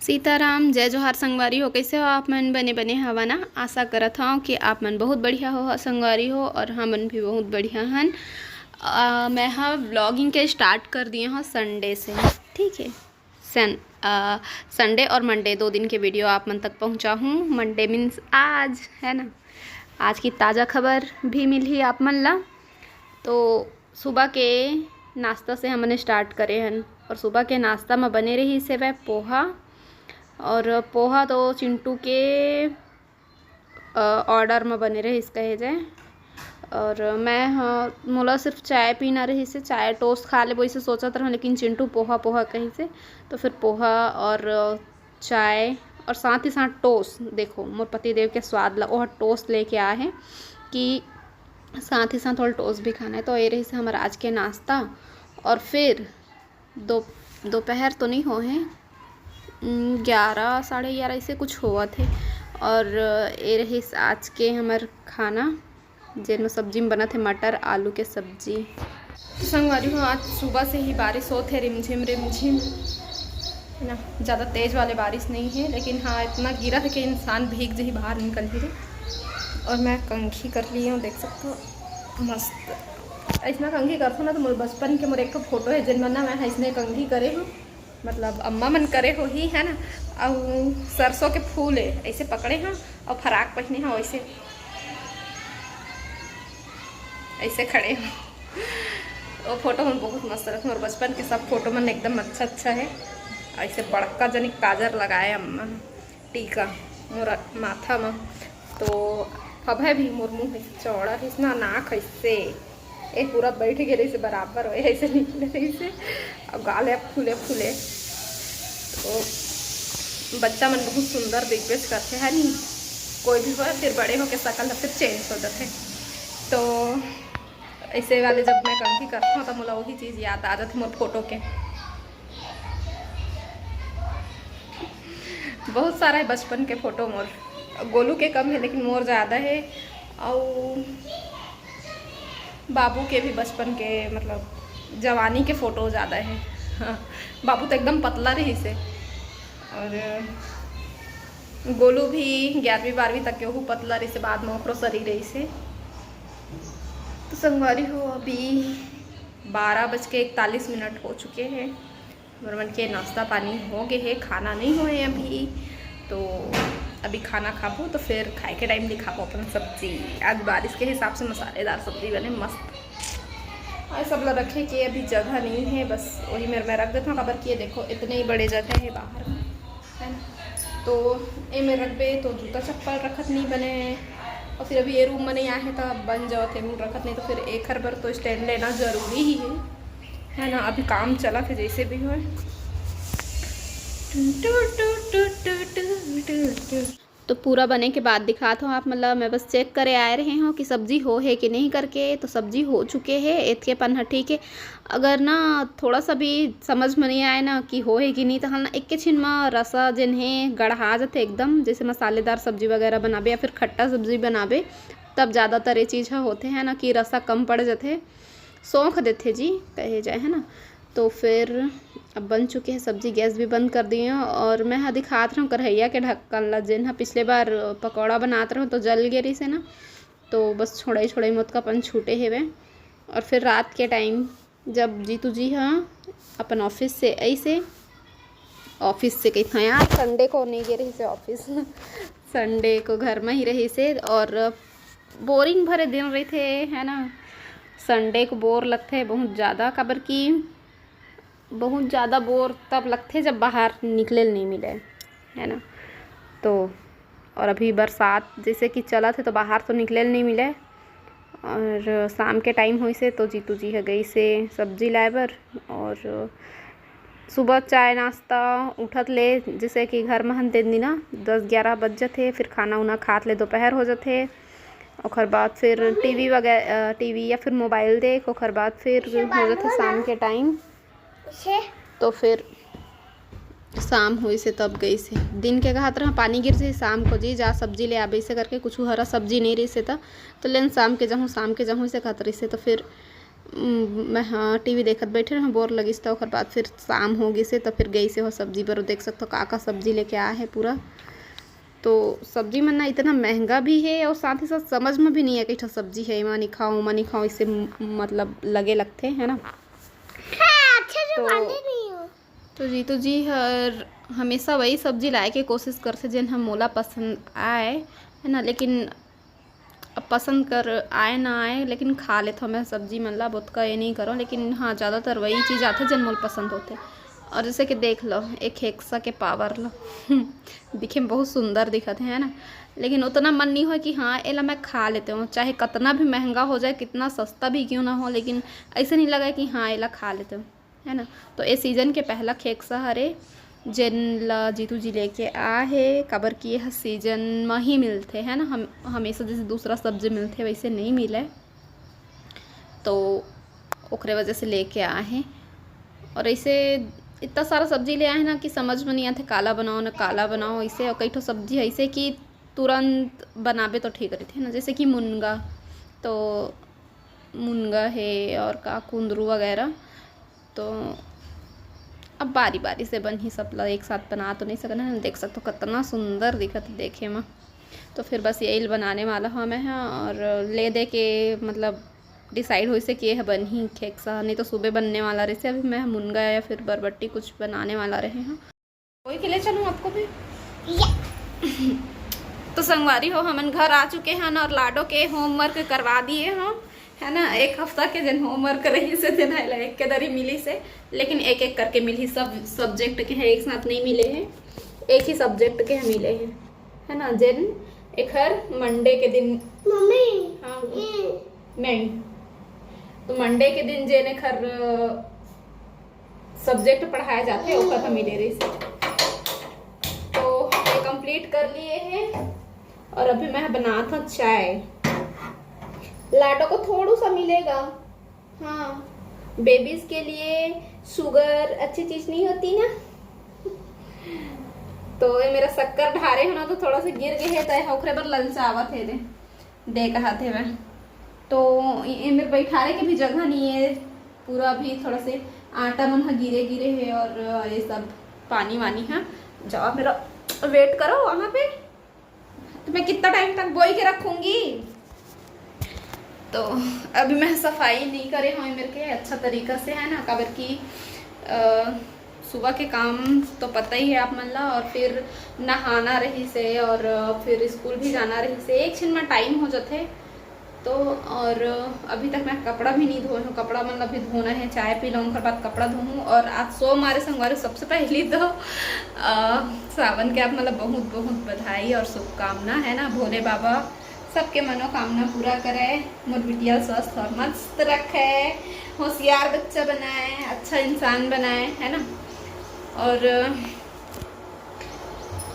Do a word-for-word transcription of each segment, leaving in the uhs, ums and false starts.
सीताराम, जय जोहार संगवारी हो। कैसे हो आप मन? बने बने हवा ना? आशा करत हव कि आप मन बहुत बढ़िया हो संगवारी हो, और हमन भी बहुत बढ़िया हन। अ, मैं ह व्लॉगिंग के स्टार्ट कर दिए हव संडे से, ठीक है। सन अ, संडे और मंडे दो दिन के वीडियो आप मन तक पहुँचाहूँ। मंडे मीन्स आज, है ना, आज की ताज़ा खबर भी मिलही आप मन ला। तो सुबह के नाश्ता से हमन स्टार्ट करे हन, और सुबह के नाश्ता में बने रहिस हवय पोहा, और पोहा तो चिंटू के ऑर्डर में बने रहिस कहे जाए। और मैं ह, मोला सिर्फ चाय पीना रहिस हे, चाय टोस्ट खा लेबो इसे सोचत रहूँ, लेकिन चिंटू पोहा पोहा कहिस हे, तो फिर पोहा और चाय और साथ ही साथ टोस्ट। देखो, मोर पतिदेव के स्वाद ला ओह टोस्ट लेके आए हैं कि साथ ही साथ थोड़ा टोस्ट भी खाना है। तो ये रहिस हे हमर आज के नाश्ता। और फिर दो दोपहर तो नहीं हो है, उम, ग्यारह, साढ़े ग्यारह ऐसे कुछ होवत हे। और ये रहिस आज के हमर खाना, जेन में सब्जी में बनत हे मटर आलू के सब्जी। तो संगवारी हो, आज सुबह से ही बारिश होत हे, रिमझिम रिमझिम, है ना। ज़्यादा तेज वाले बारिश नहीं है, लेकिन हाँ, इतना गिरत हे कि इंसान भीग जही बाहर निकल ही रे। और मैं कंघी कर ली हूँ, देख सकते हो, मस्त। ऐसना कंघी करथों ना, तो मोर बचपन के मोर एक ठो फोटो है, जेन मन ना मैं ऐसने कंघी करे हूँ, मतलब अम्मा मन करे होही, है ना। अउ सरसों के फूल है, ऐसे पकड़े हूँ और फराक पहने हूँ, ऐसे, ऐसे खड़े हूँ। वो फोटो मन बहुत मस्त रहते हैं, और बचपन के सब फोटो मन एकदम अच्छा अच्छा है। ऐसे बड़का जनी काजर लगाए अम्मा, टीका मोर माथा में, तो अभय भी मोर मुँह ऐसे चौड़ा रहिस ना, नाक ऐसे, ए पूरा बैठ गे रहिस बराबर, ओए ऐसे निकले रहिस, और गाल ए फूले फूले। तो बच्चा मन बहुत सुंदर दिखबेच करथे, है नी? कोई भी हो, फिर बड़े होके शकल ह फिर चेंज हो जाथे। तो ऐसे वाले जब मैं कंघी करथों, तो मोला वही चीज़ याद आ जाथे मोर फोटो के। बहुत सारा है बचपन के फोटो मोर, गोलू के कम है, लेकिन मोर ज़्यादा है। और बाबू के भी बचपन के, मतलब, जवानी के फोटो ज़्यादा है। हाँ, बाबू तो एकदम पतला रहिस हे। और गोलू भी ग्यारहवीं बारहवीं तक के ओहू पतला रहिस हे, बाद में ओकरो सरी रहिस हे। तो संगवारी हो, अभी बारह बज के इकतालीस मिनट हो चुके हैं। हमर मन के नाश्ता पानी हो गए हे, खाना नहीं होए अभी, तो अभी खाना खाबो तो फिर खाए के टाइम दिखाबो अपन सब्जी। आज बारिश के हिसाब से मसालेदार सब्जी बने मस्त। और सब ला रखे के अभी जगह नहीं है, बस वही मेरे में रख देता हूँ, काबर कि ये देखो इतने ही बड़े जगह है बाहर में, है ना। तो ए में रखबे तो जूता चप्पल रखत नहीं बने, और फिर अभी ये रूम में नहीं आए हैं तो बन जावत है, रूम रखत नहीं तो फिर एक हर बार तो स्टैंड लेना जरूरी ही है, है ना। अभी काम चला थे जैसे भी हो। तो पूरा बने के बाद दिखात हूँ आप, मतलब मैं बस चेक करे आए रहे हूँ कि सब्जी हो है कि नहीं करके। तो सब्जी हो चुके है, एतके पन ह ठीक है। अगर ना थोड़ा सा भी समझ में नहीं आए ना कि हो है कि नहीं, तो हम ना एक के छिन में रसा जेन है गढ़ा जाते एकदम, जैसे मसालेदार सब्जी वगैरह बनाबे या फिर खट्टा सब्जी बनाबे, तब ज़्यादातर ये चीज़ ह होते है ना कि रसा कम पड़ जाते, सौंख देथे जी कहे जाए, है ना। तो फिर अब बन चुके हैं सब्जी, गैस भी बंद कर दिए हैं। और मैं ह दिखात रहूँ कढ़ैया के ढक्कन ला, जेन ह पिछले बार पकौड़ा बनात रहूँ तो जल गे रहिस हे ना, तो बस छोड़ाई छोड़ाई मोतका अपन छूटे हेवे। और फिर रात के टाइम जब जीतू जी ह अपन ऑफिस से ऐसे, ऑफिस से कहिथों यार, संडे को नहीं गे रहिस हे ऑफिस, संडे को घर में ही रहिस हे। और बोरिंग भरे दिन रहिथे, है ना। संडे को बोर लगथे बहुत ज़्यादा, काबर कि बहुत ज़्यादा बोर तब लगथे जब बाहर निकले ल नहीं मिले, है ना। तो और अभी बरसात जैसे कि चलत हे तो बाहर तो निकले ल नहीं मिले। और शाम के टाइम होइस हे तो जीतू जी ह गइस हे सब्जी लाए बर। और सुबह चाय नाश्ता उठत ले, जैसे कि घर में हन तेन दिना दस ग्यारह बज जथे, फिर खाना उना खात ले दोपहर हो जथे। ओकर बाद फिर टीवी वगैरह, टीवी या फिर मोबाइल देख, ओकर बाद फिर हो जथे शाम के टाइम। तो फिर शाम होइस हे तब गइस हे। दिन के कहत रहा पानी गिर जही, शाम को जी जा सब्जी ले आबे, ऐसे करके कुछ हरा सब्जी नहीं रहिस हे त, तो लेन शाम के जाहूँ, शाम के जाहूँ ऐसे कहत रहिस हे। तो फिर उम, मैं, हाँ, टीवी देखत बैठे रहूँ, बोर लगिस, त ओकर बाद फिर शाम हो गिस हे, त फिर गइस हे वो सब्जी बर। देख सकथो का का सब्जी लेके आए हे पूरा। तो सब्जी मन ना इतना महंगा भी हे और साथ ही साथ समझ में भी नहीं आए, कई ठो सब्जी हे, एमा नहीं खाओ, ओमा नहीं खाओ, इससे म-, मतलब लगे लगथे, है ना? हाँ, अच्छे से तो बांधे नहीं हो। तो जीतू जी हर हमेशा वही सब्जी लाए के कोशिश करथे, जेन ह मोला पसंद आए, है ना? लेकिन अब पसंद कर आए ना आए, लेकिन खा लेथव मैं सब्जी मन ला, अब ओतका ये नहीं करो। लेकिन हाँ, ज़्यादातर वही चीज़ आथे, जेन मोला पसंद होथे। और जैसे कि देख लो, एक हेक्सा के पावर लो। दिखे में बहुत सुंदर दिखत हे, है ना? लेकिन उतना मन नहीं होय कि हाँ, एला मैं खा लेते हूँ, चाहे कितना भी महंगा हो जाए, कितना सस्ता भी क्यों ना हो, लेकिन ऐसे नहीं लगा कि हाँ, एला खा लेते हूँ, है ना? तो ये सीजन के पहला खेकसा हरे, जेन ला जीतू जी लेके आ हे, काबर कि यह सीजन म ही मिलथे, है ना? हम, हमेशा जैसे दूसरा सब्जी मिलथे, वैसे नहीं मिले, तो ओकरे वजह से लेके आ हे। और ऐसे इतना सारा सब्जी ले आए हैं ना कि समझ में नहीं आते, काला बनाओ ना काला बनाओ। ऐसे और कई ठो सब्जी ऐसे कि तुरंत बनाबे तो ठीक रहते हैं ना, जैसे कि मुनगा, तो मुनगा है और का कुंदरू वगैरह। तो अब बारी बारी से बनही, सब ला एक साथ बना तो नहीं सकना है। देख सकते हो कितना सुंदर दिखत देखे में। तो फिर बस यही बनाने वाला हूँ मैं, हाँ, और ले दे के मतलब डिसाइड होइसे कि यह बनही खेकसा, नहीं तो सुबह बनने वाला रहिसे। अभी मैं मुनगा या फिर बरबट्टी कुछ बनाने वाला रहे हूँ। कोई के ले चलूँ आपको भी? या। तो संगवारी हो, हमन घर आ चुके हैं और लाडो के होमवर्क करवा दिए हो, है ना? एक हफ्ता के जन होमवर्क रहिसे, तेन ह एक के दरी मिलिसे, लेकिन एक एक करके मिलही, सब सब्जेक्ट के हैं, एक साथ नहीं मिले हैं, एक ही सब्जेक्ट के हैं मिले हैं, है ना? जेन एखर मंडे के दिन मम्मी, हाँ, ये नहीं, तो मंडे के दिन जेन एखर सब्जेक्ट पढ़ाए जाथे, ओकर ह मिले रहिसे। तो ये कंप्लीट कर लिए हैं और अभी मैं बनात हूँ चाय। लाडो को थोड़ू सा मिलेगा। हाँ, बेबीज के लिए शुगर अच्छी चीज नहीं होती ना। तो ये मेरा शक्कर ढारे हो ना, तो थोड़ा सा गिर गए है, तो ओकरे बर ललचावत है दे, दे कहत है मैं। तो ये, ये मेरे बैठारे के भी जगह नहीं है, पूरा भी थोड़ा से आटा मन ह गिरे गिरे है और ये सब पानी वानी है। जाओ मेरा वेट करो वहाँ पे, तो मैं कितना टाइम तक बोई के रखूँगी। तो अभी मैं सफाई नहीं करे हूँ मेरे के अच्छा तरीका से, है ना, काबर कि अ, सुबह के काम तो पता ही है आप मन ला, और फिर नहाना रहिसे और अ, फिर स्कूल भी जाना रहिसे, एक छिन में टाइम हो जाथे। तो और अभी तक मैं कपड़ा भी नहीं धोए हूँ, कपड़ा मतलब अभी धोना है, चाय पी लूँ, ओकर बाद कपड़ा धोहूँ। और आज सोमवार संगवारी, सबसे पहली तो अ, सावन के आप मतलब बहुत बहुत बधाई और शुभकामना, है ना। भोले बाबा सबके मनोकामना पूरा करे, मोर बिटिया स्वस्थ और मस्त रखे, होशियार बच्चा बनाए, अच्छा इंसान बनाए, है ना। और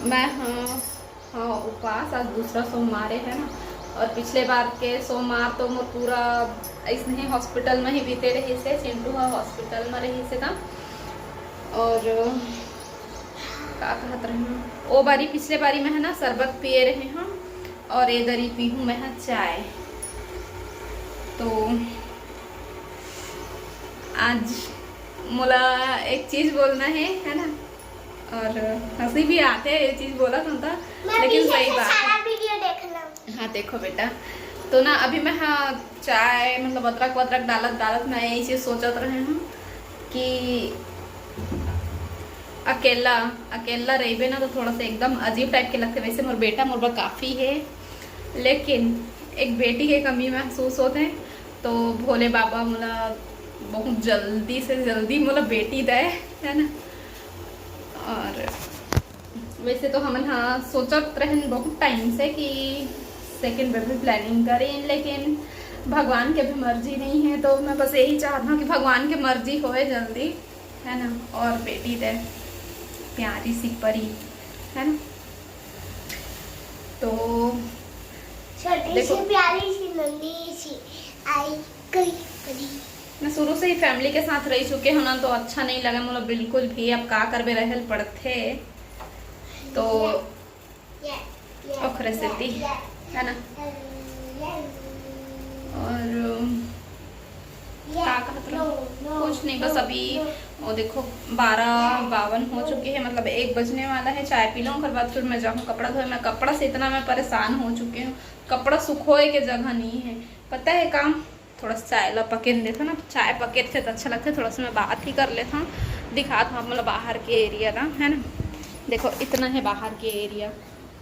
मैं, हाँ, हाँ, उपास आज दूसरा सोमवार है ना। और पिछले बार के सोमवार तो मोर पूरा ऐसे ही हॉस्पिटल में ही बीते रहिसे, चिंटू हा हॉस्पिटल में रहिसे था। और का कहत रहे हूँ, ओ बारी, पिछले बारी में है ना शरबत पिए रहे हूँ और ए दरी पीहूँ मैं हा चाय। तो आज मोला एक चीज बोलना है, है ना, और हंसी भी आते है ये चीज बोला था, लेकिन सही बात है। वीडियो देखना। हाँ, देखो बेटा, तो ना अभी मैं, हाँ, चाय मतलब अदरक वदरक डालत डालत मैं यही चीज सोचत रहे हूँ कि अकेला, अकेला रहिबे ना तो थोड़ा सा एकदम अजीब टाइप के लगथे। वैसे मोर बेटा मोर बर काफी है, लेकिन एक बेटी के कमी महसूस होथे। तो भोले बाबा मोला बहुत जल्दी से जल्दी मोला बेटी दे, है ना। और वैसे तो हमन हा सोचत रहन बहुत टाइम से कि सेकंड बेबी प्लानिंग करें, लेकिन भगवान के भी मर्जी नहीं है। तो मैं बस यही चाहता हूँ कि भगवान के मर्जी होए जल्दी, है ना, और बेटी दे प्यारी सी परी, है ना। तो छोटी देखो, सी प्यारी सी नन्ही सी आई गई परी। मैं शुरू से ही फैमिली के साथ रह चुके हूँ ना, तो अच्छा नहीं लगा मोला बिल्कुल भी। अब का करबे, रहल पड़थे। तो ये, ये, ये, ओखरे ये, सेती, ये, है ना। ये, ये। और का कहत रहो? कुछ नहीं, बस अभी वो देखो, बारह बावन हो चुके हैं, मतलब एक बजने वाला है। चाय पी लूँ, ओकर बाद फिर मैं जाऊँ कपड़ा धोए। मैं कपड़ा से इतना मैं परेशान हो चुके हूँ, कपड़ा सुखोए के जगह नहीं है। पता है काम, थोड़ा सा चाय ला पकेन देथन ना, चाय पकेथे तो अच्छा लगथे। थोड़ा सा मैं बात ही कर लेथन, दिखात हूँ आप मन ला बाहर के एरिया ला, है ना। देखो, इतना है बाहर के एरिया,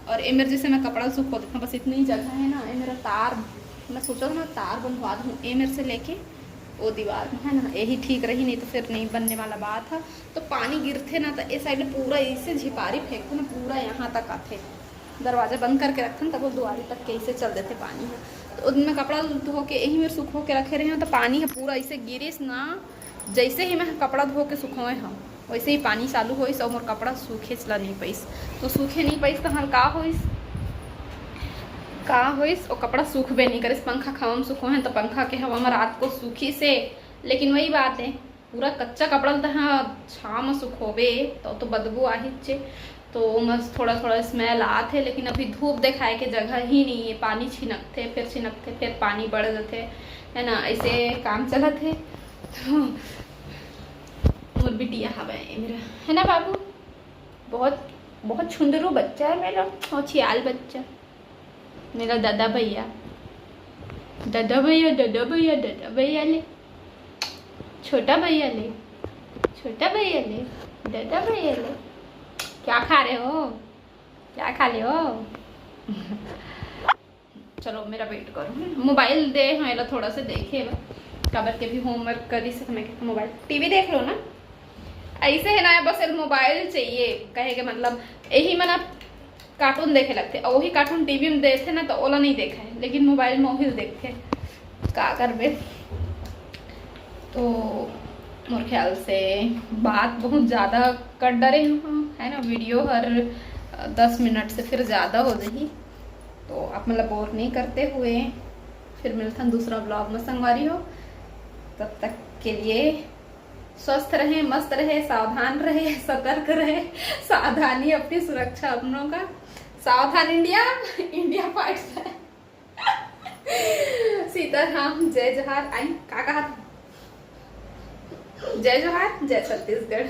और एमेर जैसे मैं कपड़ा सुखो देथन, बस इतनी ही जगह है ना। ये मेरा तार, मैं सोचा था ना, तार बंधवा दूँ एमेर से लेके वो दीवार में, है ना, यही ठीक रही, नहीं तो फिर नहीं बनने वाला बात है। तो पानी गिरथे ना, तो ये साइड पूरा इसे झिपारी फेंकथे ना, पूरा यहाँ तक आथे। दरवाजा बंद करके रखथन, तब वो दुआरी तक के इसे चल देथे पानी ह। तो ओदन मैं कपड़ा धो के यही मेर सुखो के रखे रहे हूँ, तो पानी ह पूरा इसे गिरिस ना, जैसे ही मैं कपड़ा धो के सुखोए हूँ, वैसे ही पानी चालू होइस और मोर कपड़ा सूखेच ला नहीं पाइस। तो सूखे नहीं पाइस तो हर का होइस, का होइस, वो कपड़ा सूखबे नहीं करिस। पंखा के हवा में सुखोए हन, तो पंखा के हवा में रात को सूखिस हे, लेकिन वही बात है, पूरा कच्चा कपड़ा ल तहाँ छाँव में सुखोबे तो, तो बदबू आहिच हे। तो ओमा थोड़ा थोड़ा स्मेल आत हे, लेकिन अभी धूप देखाए के जगह ही नहीं है। पानी छिनकथे, फिर छिनकथे, फिर पानी बढ़ जाथे, है ना, ऐसे काम चलत हे। तो मोर बिटिया हवे मेरा, है ना बाबू, बहुत बहुत छुंदरू बच्चा है मेरा, और छियाल बच्चा, मेरा दादा भैया, दादा भैया, दादा भैया, दादा भैया ले, छोटा भैया ले, छोटा भैया ले, दादा भैया ले। क्या खा रहे हो, क्या खा ले हो? चलो, मेरा वेट करो, मोबाइल दे, हाँ, एला थोड़ा से देखे बा, काबर के भी होमवर्क करी से, मैं मोबाइल, टीवी देख लो ना, ऐसे है ना, बस एला मोबाइल चाहिए, कहे के मतलब यही मन अब कार्टून देखे लगथे, और वही कार्टून टीवी में देथे ना, तो ओला नहीं देखा है, लेकिन मोबाइल में वही देखथे, का करबे। तो मोर ख्याल से बात बहुत ज़्यादा कर डरे हूँ, है ना, वीडियो हर दस मिनट से फिर ज़्यादा हो जाही। तो आप मतलब बोर नहीं करते हुए फिर मिलथन दूसरा ब्लॉग में संगवारी हो। तब तक के लिए स्वस्थ रहे, मस्त रहे, सावधान रहे, सतर्क रहे। सावधानी अपनी, सुरक्षा अपनों का। सावधान इंडिया, इंडिया पाकिस्तान। सीताराम, जय जोहार। आई का कहा था? जय जोहार, जय छत्तीसगढ़।